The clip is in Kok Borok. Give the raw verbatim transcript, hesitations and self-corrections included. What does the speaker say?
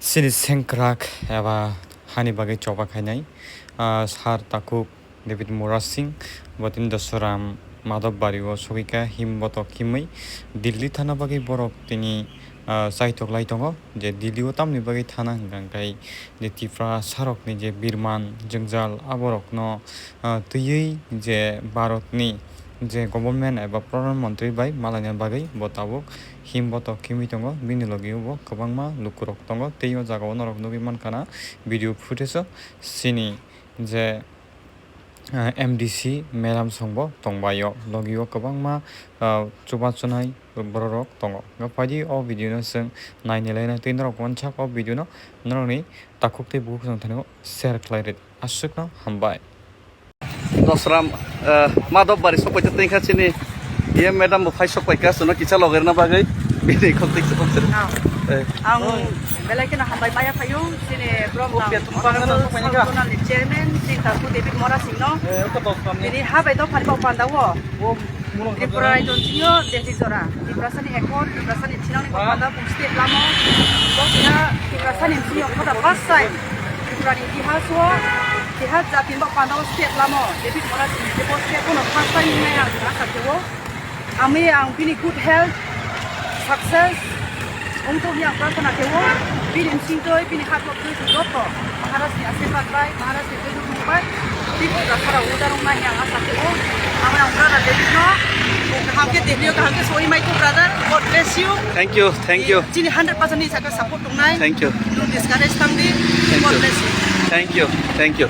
Chini sengkrak eba hani bagwi choba khainai, ah, Sar Takhuk David Murasing, bo tini Dosoram Madhobbario sogwikha, him botok himwi Delhi thana bagwi borok tini, ah, chaitok lai tongo, je Delhi o tamni bagwi thana hwnkha hwnkhe je Tiprasa rokni je birman jwngjal aborokno, ah, twiwi je Bharatni je government eba Pradhan Mantri bai malaina bagwi bo tabuk him botok himwi tongo, bini logi o bo kwbangma lukurok tongo. Tei o jaga o norok nugwi mankha na video footage o chini je, ah, M D C madam songbo tongbaio, logi o kwbangma, ah, chubachu nai borok rok tongo. Hwnkhe phaidi o video no chwng naini laina tei norok wansak o video no norokni takhuk tei bukhuk chwng thani o share khlai rwdi. Aswkno hambai. Dosram, eh, Madhobbario sokpai tei kha chini ye madam bo phai sokpai kha, chwngno kisa logerna bagwi bini khok tei khok tei. Ah. Eh. Ang belai kheno hambai maya phaio, chini borok nang Dosram zonal ni chairman, chini Takhuk David Murasing no. Eh, oke, Dosram ni. Bini ha bai dophani bo panda o. Tripura Rajyo singyo Delhi jora. Tiprasani ekor, Tiprasani chinangni bo panda bung state lamo. Bo kha Tiprasani singyo for the first time. Tripurani itihas o, itihas jatini bo panda o state lamo. David Murasing ni bo state bono first time hinwi ang asa khe o. Ami ang bini good health, success, Ongtong yang prarthana khe o, bini bsing twi, bini hard work twi, joto Maharaj ni asirwad bai, Maharaj ni twi nukmung bai, bini Tripura sara udarok nai yang asa khe o. Amo yang brother David no, kaham khe Delhi o kaham khe soi mai ko brother, God bless you. Thank you, thank you. Chini hundred percent ni saka support tongnai. Thank you. Don't discourage tang di. Thank you. God bless you. Thank you, thank you.